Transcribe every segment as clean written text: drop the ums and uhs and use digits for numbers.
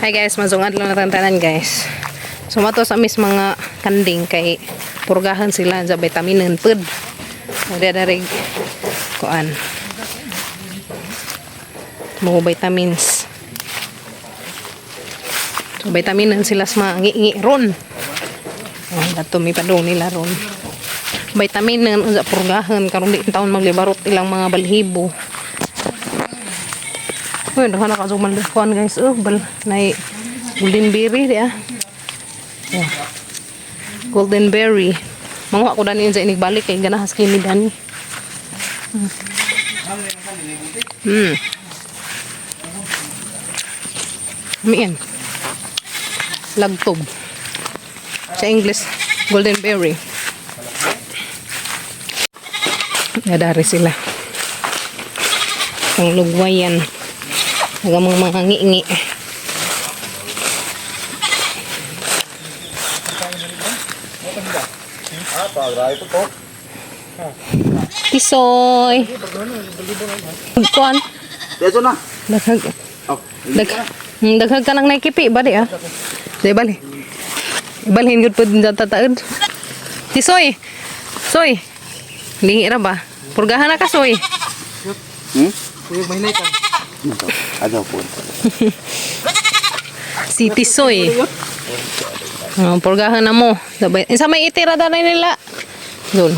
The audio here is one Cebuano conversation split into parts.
Hi guys, mazong adlaw na tantanan, guys. So mato sa mis mga kanding kay purgahan sila sa vitaminin pud. Udah dari kuan. Mga vitamins. So vitaminin sila sa mga ngi ron. Oh, dato mi padung nila ron. Vitaminin unsa purgahan karon di taon maglibarot ilang mga balhibo. Uy, daghan na ka kuan, guys. Oh, bal nay golden berry di ah. Yeah. Golden berry. Manguha ko dani sa inigbalik kay ganahas kini dani. Miin. Lagtob. Sa English, golden berry. Nadari sila. Ang lugwayan. Nagamang mga ngi-ngi. Tisoy. Kuan. Deso na. Daghag. Oh, Daghag ka nang nakipi ba di ah? Di bali. Ibalhin gud pud sa tataod. Tisoy. Soy. Lingi ra ba? Purgahan na ka, Soy. Hmm? Agaw po. Si Tisoy. Oh, purgahan na mo. Sabay. Sa may itira na nila. Doon.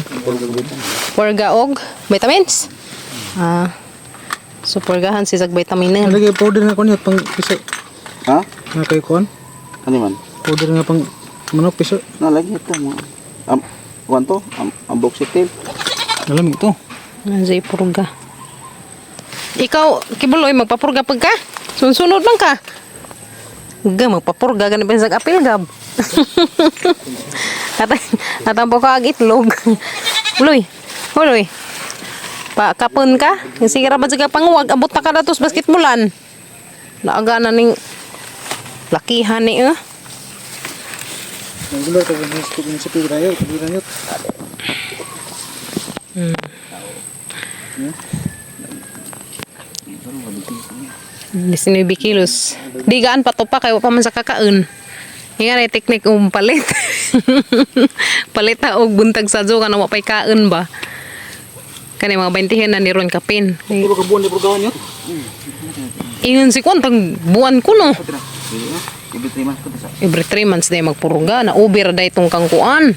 Purga og vitamins. Ah. So purgahan si sag vitaminin. Nalagay powder na kunya pang piso. Ha? Nga kay kuan? Ano man? Powder nga pang manok piso. Nalagi ito mo. Am kuan to? Am amboxitil. Alam ito. Nandiyan purga. Ikaw, kibuloy, magpapurga pag ka? Sunsunod lang ka. Ga, magpapurga, ganun pa sa apil, gab. Atampo ka ag itlog. Uloy, uloy. Pa, kapon ka? Sige ra ba ka panguwag, abot na ka na to sa basketballan. Naaga na ning lakihan ni eh. Nanggulo ka kung sa pira yo, pira yo. 19 kilos. Di gaan pa to pa kay wa pa man sa kakaon. Nga na teknik um palit. Palit ta og buntag sa jo kana wa pay kaon ba. Kani mga 20 na ni ron kapin. Puro ka buwan ni purgahan yo. Ingon si kwan tag buwan ko no. Every 3 months ko to sa. Every 3 months na magpurga na uber day tong kangkuan.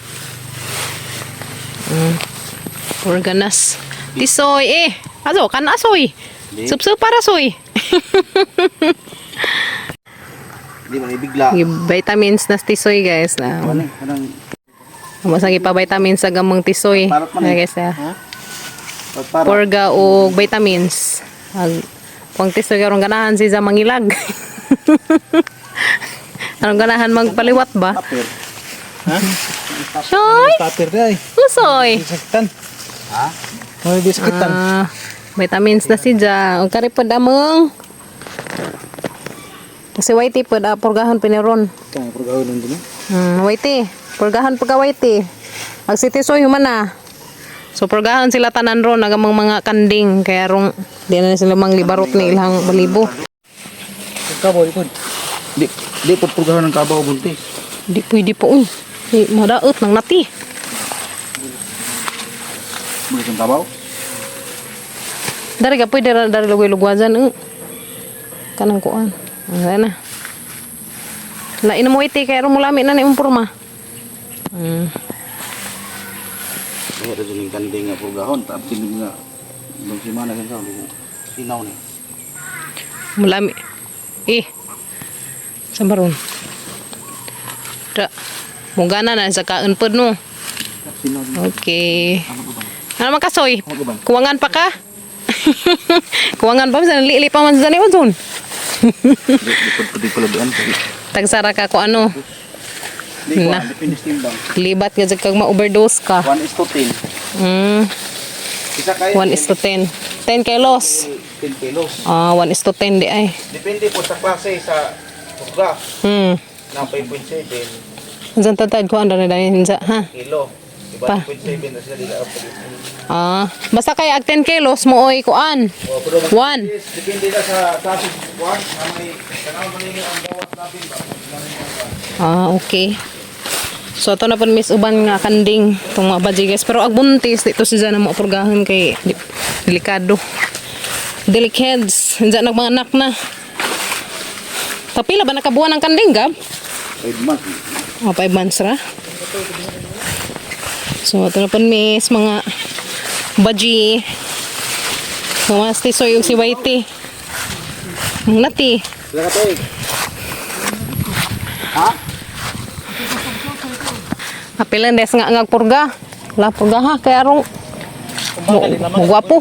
Purga nas. Tisoy eh. Aso kan asoy. Supsup para soy. Di man ibigla. Vitamins nas tisoy, guys, na. Kuan eh, kanang Masang ipa-vitamins sa gamang tisoy. Parot man eh. Ay, guys, ah. Para Porga o vitamins. Ag kung tisoy karon ganahan si sa mangilag. Anong ganahan magpaliwat ba? Tapir. Ha? Soy! Tapir day. Usoy! Bisakitan. Ha? May bisakitan. Ah, vitamins na si Ja. Ang karipod among. Si Whitey pod ah, purgahan piniron. Kaya purgahan nun din. Whitey. Purgahan pagka Whitey. Ag si Tisoy human na. So purgahan sila tanan ron nagamang mga kanding kaya rong di na sila manglibarot ni ilang balibo. Kaboy pod. Di di po purgahan ng kabaw buntis. Di pwede po uy. Di madaot nang nati. Buntis ang kabaw. Dari ka pwede ra dari lugoy lugwajan eh. Kanang kuan. Ang na. Lain mo iti kaya rong mulami na ni imong porma. Kaya ra jud ning kanding nga purgahon tapos nga nung simana kan sa sinaw ni. Mulami. Eh. Sa baron. Da. Mugana na sa kaon pod no. Sinaw ni. Okay. Ano ko ba? Ano man kasoy? Ano ko ba? Kuwangan pa ka? Kuwangan pa sa lili pa man sa ni Dun. Di di pud pud palabian. Tagsara ka ko ano. Di ko Na. depende sa timbang. Libat ka jud kag ma-overdose ka. 1 is to 10. Isa kay 1 is to 10. 10 kilos. 10 kilos. Ah, 1 is to 10 di ay. Depende po sa klase sa purga ng 5.7 Unsa tatad ko anda na dani hinsa ha? kilo. Pa. 1.7 na sila dila. Ah, basta kay ag 10 kilos mo oy kuan. 1. Depende na sa traffic kuan, na may tanaw man ninyo ang gawas natin ba. Ah, okay. So ato na pud miss uban nga kanding tong mga baji guys. Pero ag buntis dito si Jana mo purgahan kay delikado. Delikheads, diyan nag mga anak na. Kapila ba nakabuan ang kanding gab? 5 months. Oh, 5 months ra. So, ito na po miss, mga baji. Mga tisoy yung si Whitey. Mga nati. Sila ka tuig. Ha? Apilan des nga nga purga. Wala purga ha, kaya arong mo, mo gwapo.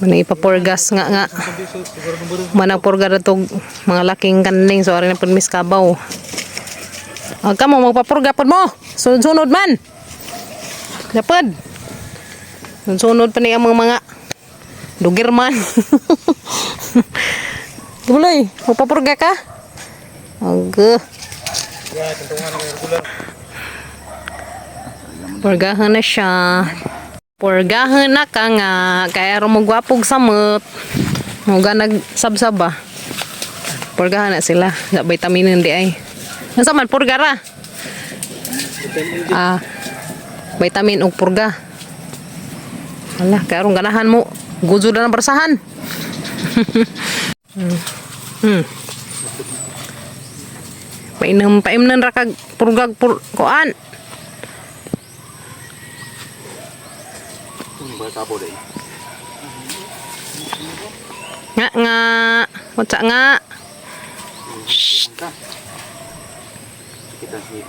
Mana ipapurgas nga nga. Mana purga na tog mga laking kanding. So, ari na po miss kabaw. Ang kamo, magpapurga pod mo. Sunod-sunod man. Lapad. Sunod-sunod pa niya ang mga mga dugir man. Tuloy, magpapurga ka? Aga. Purgahan na siya. Purgahan na ka nga. Kaya rumugwapog sa mut. Muga nagsabsab ba? Purgahan na sila. Sa vitaminin di ay. Nasa man, purga ra. Ah, vitamin og purga. Ala, kaya rong ganahan mo. Guzo na ng barsahan. Painam, paimnan ra kag purgag pur, kuan. Ba kabo day. Nga nga. Watsa nga. Ka. Kita si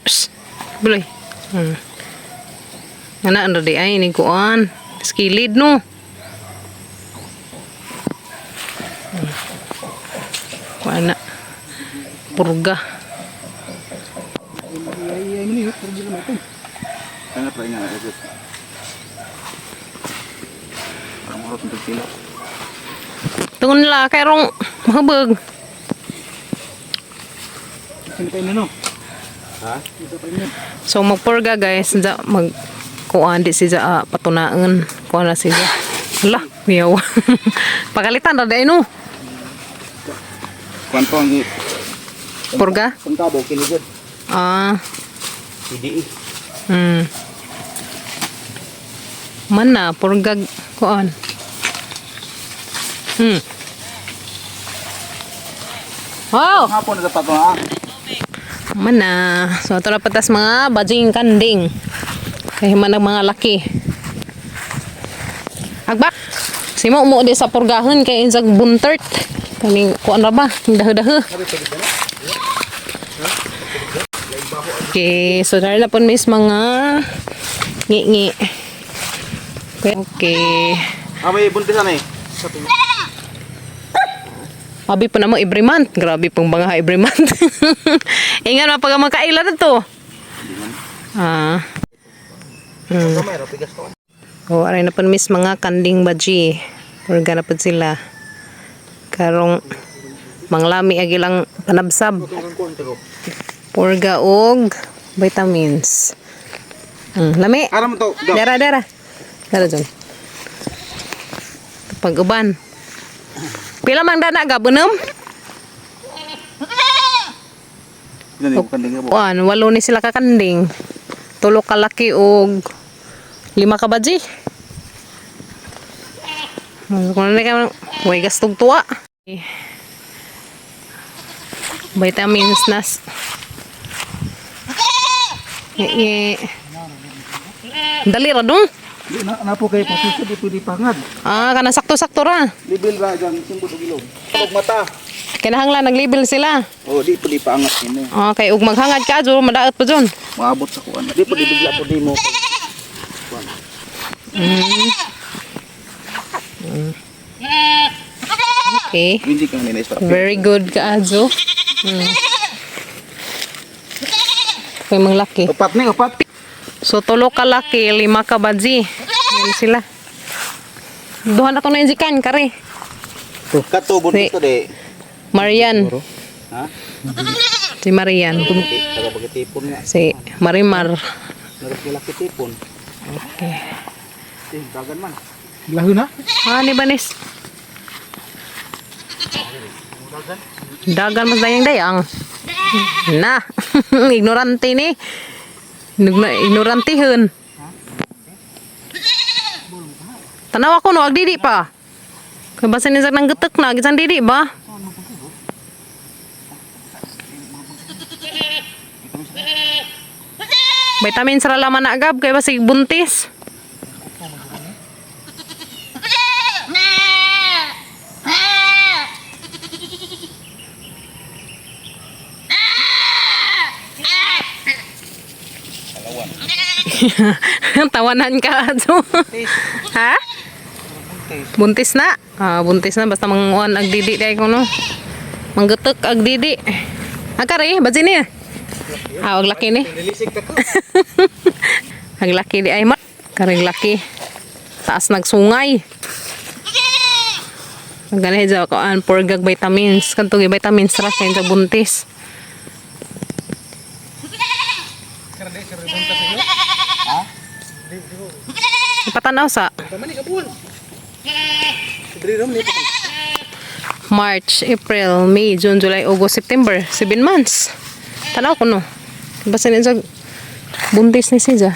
Shh. Buloy. Nga na, ano di ay, ni kuan. Skilid no. Kuan na. Purga. Ay, ay, ay, purga naman ito. Kana pa nga agad. Ang oras ng kilo. Tungon la, kay rong mahabag. Sino pa yun, no? Ha? Isa pa yun. So magpurga guys, da, mag kuan di siya patunaan. Kuan na siya. Ala, miyaw. Pagalitan ra di ay, no. Kwanto ang Purga? ang kabo kini gud. Ah. PDE. Man na, purgag kuan. Wow! Hapon na dapat ha. Man na. So, ito na patas mga bajing kanding. Kaya man ang mga laki. Agbak! Simo mo di sa purgahon kay insag buntert. Kaning kuan ra ba? Daho-daho. Okay, so dahil na po miss mga ngi-ngi. Okay. Ah, may buntisan eh. Abi pa naman every month. Grabe pong mga every month. Ingat na pag magkaila na to. Ah. Oh, aray na po miss mga kanding baji. Purga na po sila. Karong manglami ag ilang panabsab. Purga og vitamins. Lami. Ara mo to. Go. Dara, dara. Dara dyan. Pag-uban. Pila mang dana gabunom? Gani ko kanding kabo. Kuan, walo ni sila kakanding. Tulo ka laki og lima ka badji. Kung ano ka, way gastog tuwa. Vitamins nas. Ye, ye. Dali ra dong. Di na na po kay pasisa di pwede pangad. Ah, kana sakto-sakto ra. Libil ra jang simbot og ilong. Og mata. Kinahanglan naglibel sila. Oh, di pwede paangat ini. Ah, kay ug maghangad ka jud madaot pa jud. Maabot sa kuan. Di pwede bigla po di mo. Okay. Hindi ka nila istra. Very good ka, Azo. Kay mga laki. Upat ni upat. So, tulo ka laki, lima ka badzi. Yan sila. Duha na to na injikan, kare. Kato buntis to di. Marian. Ha? Si Marian. Taga pagkatipon nga. Si Marimar. Narap nila kitipon. Okay. Eh, dagan man. Laho na. Ah, ni Banis. Dagan mas dayang dayang. Na. Ignorante ni. Ignorantihon. Tanaw ako no, agdidi pa. Kay basin ni nang getek na, gisan didi ba? Vitamin sa laman na agab kay basig buntis. Tawanan ka. So. Ha? Buntis na. Ah, buntis na basta manguan agdidi dai ko no. Manggetek agdidi. Akari, basin niya. Ah, og laki ni. Nilisig ka ko. Ang laki di ay ma. Karing laki. Taas nagsungay. Ang ganay dyan ako an purgag vitamins. Kanto gi vitamins ra kay sa buntis. Ipatanaw sa Tama ni kabuan. Diri rom ni. March, April, May, June, July, August, September. 7 months. Tanaw ko no. Basta niya buntis ni siya.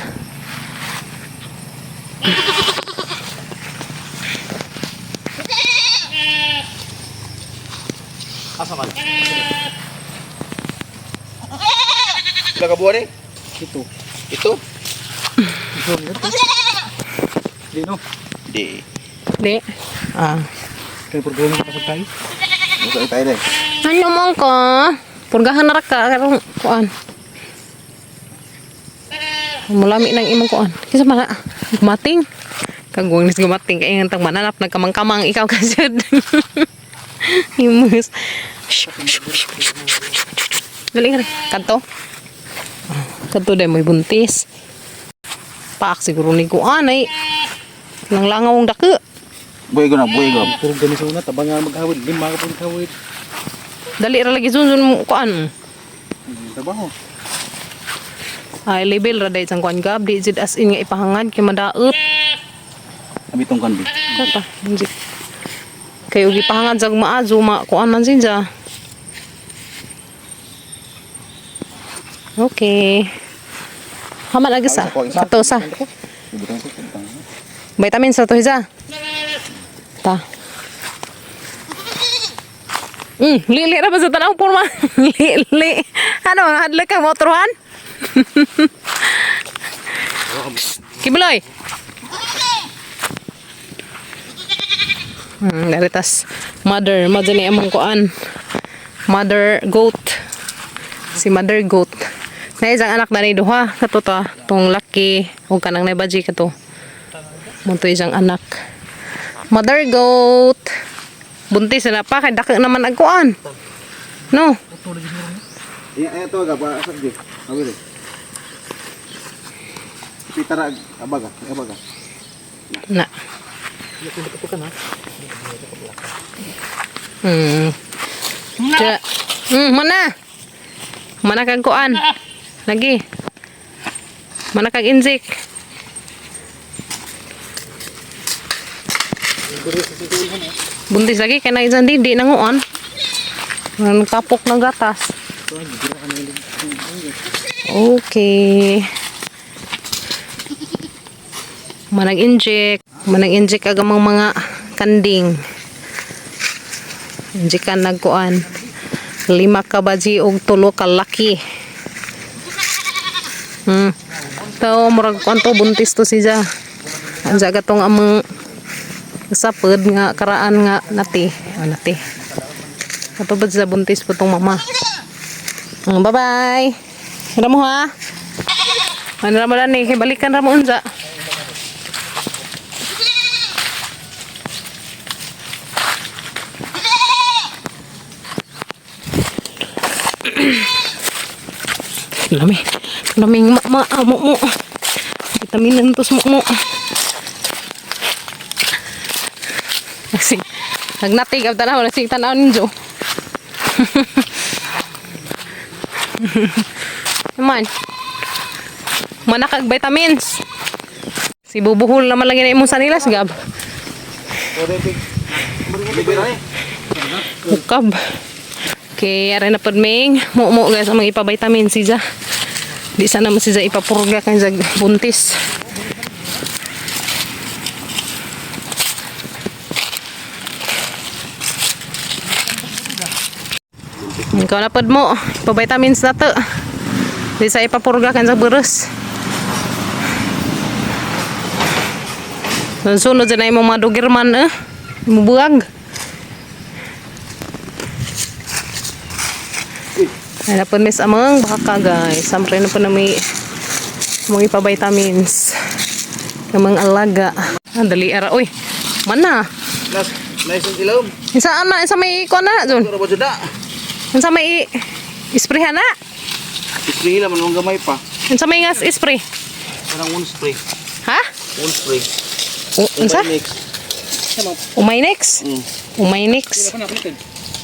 Asa man? Pila ka buwan eh? Ito. Ito? Ito ni. Di no. Di. Di. Ah. Kay purgong ka sa tayo. Musa tayo dai. Ano man ka? Purgahan na ra ka karong kuan. Mulami nang imong kuan. Kinsa man na? Gumating. Kagwang nis gumating kay ang tang mananap nagkamang-kamang ikaw ka jud. Himus. Galing rin. Kadto. Kadto dahil may buntis. Paak siguro ni kuan ay. Nang langaw ang dako. Buhay ko na, buhay ko. Purog gani sa una tabang nga maghawid, lima ka pud hawid. Dali ra lagi sunsun mo kuan. Trabaho. Ay, label ra dahil sang kuan gab. Di jud as in nga ipahangad kay madaot. Abitong kandi. Kata, hindi. Kay ugi pahangad sa maazo ma kuan man sinja. Okay. Haman agi sa. Kato sa. Vitamin sa to hiza. Ta. Lili ra ba sa tanaw porma? Lili. Ano, hadlok ka motorhan? Kibuloy. Daritas mother, mother ni among kuan. Mother goat. Si mother goat. Na isang anak na ni duha kato ta tong laki ug kanang naibaji kato. Munto isang anak. Mother goat. Buntis na pa kay dako naman ang kuan. No. Iya, iya to ga pa sa di. Awir. Pitara abaga, abaga. Na. Tsa. Mana. Mana kag kuan. Lagi. Mana kag injek. Buntis lagi kay na isang didi nanguon. Ang tapok ng gatas. Okay. Manang inject. Manang inject agamang mga kanding. Injekan nagkuan. Lima ka baji og tulo ka laki. To murag kuan to buntis to siya. Ansa katong among sapod nga karaan nga nati. Oh, nati. Kato ba siya buntis po tong mama. Bye-bye. Ra mo ha. Ano ra mo ni kay balikan ra mo unsa. Lami. Laming ma ma amo mo. Vitaminan tos mo mo. Kasi nagnatig ab tanaw na sig tanaw ninyo. Naman. Manakag vitamins. Si bubuhol naman lagi na imong sanilas, Gab. Bukab. Okay, aray na pod ming. Mumo guys, ang mga ipa-vitamin si Ja. Di sana mo si Ja ipapurga kay sa buntis. Ikaw na pod mo. Pa-vitamins na to. Di sa ipapurga kay sa buros. Sunod dyan na imong mga dogirman eh. Mubuag. Ay na po miss amang baka guys. Samre na po na may mga ipa-vitamins. Ng mga alaga. Ah, dali ara. Uy, mana. Nas, nice ang ilom. Isa na, isa may kuan na dun. Pero ba jud na? Isa may isprehan na. Spray lang man gamay pa. Unsa may ngas spray? Parang one spray. Ha? One spray. Unsa? Mix. Umay next. Umay next.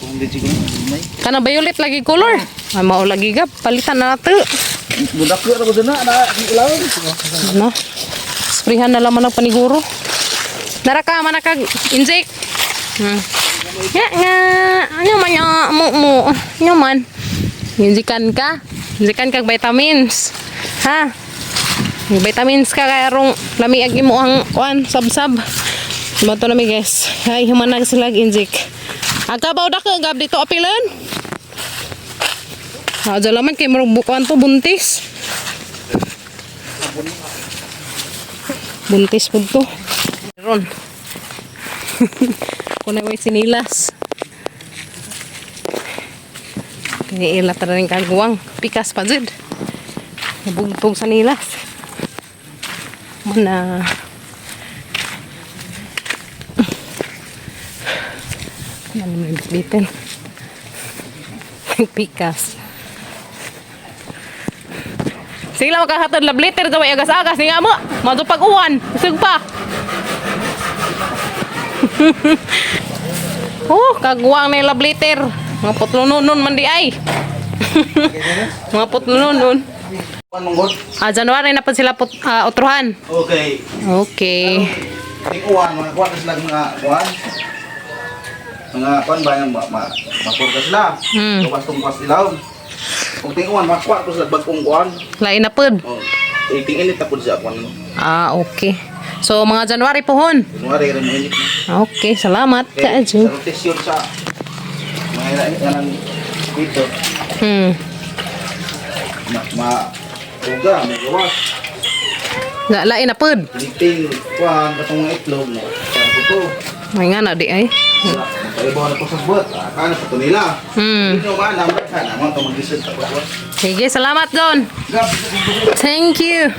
Kung di siguro may. Kana violet lagi color. Ay mao lagi gab palitan na nato. Budak ra ba jud na na ilom. Ano? Sprayhan na laman ang paniguro. Nara ka, manakag inject. Nga nga, ano man nga, mo mo, ano man. Injikan ka. Injikan kag vitamins. Ha? May vitamins ka kaya rong lami ag imo ang kuan sab-sab. Mato na mi guys. Ay humanag sila ag inject. Agkabaw da ka gab dito apilan. Ha, laman kay murag bukuan to buntis. Buntis po to. Ron. Kunay may sinilas. Kiniila ta rin kagwang. Pikas pa jud. Nabugtog sa nilas. Mana. Ano may bitbitin. Pikas. Sige lang makahatod lab liter daw ay agas-agas ni nga mo. Madto pag-uwan. Isog pa. Oh, kagwang na yung lab liter. Mga putlo nun man di ay. Mga putlo nun. Kuan manggod. Ah, January na pa sila put, otruhan. Okay. Okay. Ting uwan mga kuan sila mga kuan. Mga kuan ba yung ma ma mapurga sila. Luwas tungkas ilom. Kung ting-uwan makuha ko sila bagong kuan. Lain na pud. Oh. Ting init na pud siya kuan. Ah, okay. So, mga January pohon. January rin mo init na. Okay, salamat. Okay, Ka, sa rotation sa mga ila ng dito ma ma uga may gawas Lain na pud. liting kuan katong mga itlog mo kuan ko to. May nga na di ay. Paibaw na ko sa buhat kana sa to nila. Hindi ba number ka na mo to mag-lisod ta ko. Sige, salamat Don. Gab. Thank you.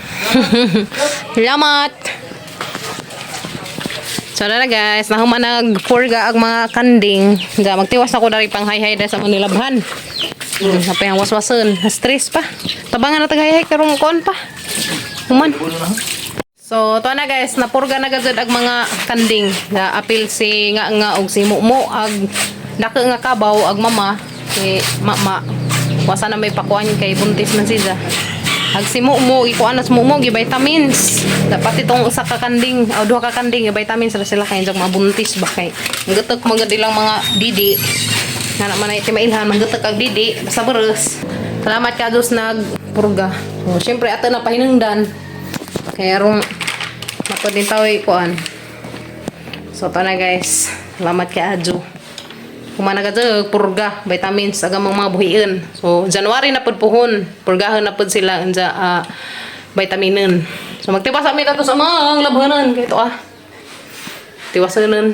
Salamat. So na guys, nahuman nagpurga ang mga kanding. Ga magtiwas na ko dari pang hay-hay sa Manilabhan. Napay ang waswason, stress pa. Tabangan na tagay-hay karong kon pa. Human. So, to na guys, napurga na gazud ang mga kanding. Na apil si nga nga og si Mumo ag dako nga kabaw ag mama si mama. Wasa na may pakuan kay buntis man siya. Ag si Mumo, ikuan na si Mumo gi vitamins. Dapat itong usa ka kanding o duha ka kanding gi vitamins ra sila kay jog mabuntis ba kay. Gutok magud ilang mga didi. Nga naman ay timailhan manggutok ag didi basta beres. Salamat ka dos nagpurga. So, syempre ato na pahinungdan. Kaya rong napod din tao kuan. So to na guys. Salamat kay Adjo. Kumana ka dyan, purga, vitamins, aga mga buhiin. So, January na pud puhon. Purgahon na pud sila unsa vitaminin. So, magtiwas ami tato sa mga labhanan. Kaya ito ah. Tiwasanan.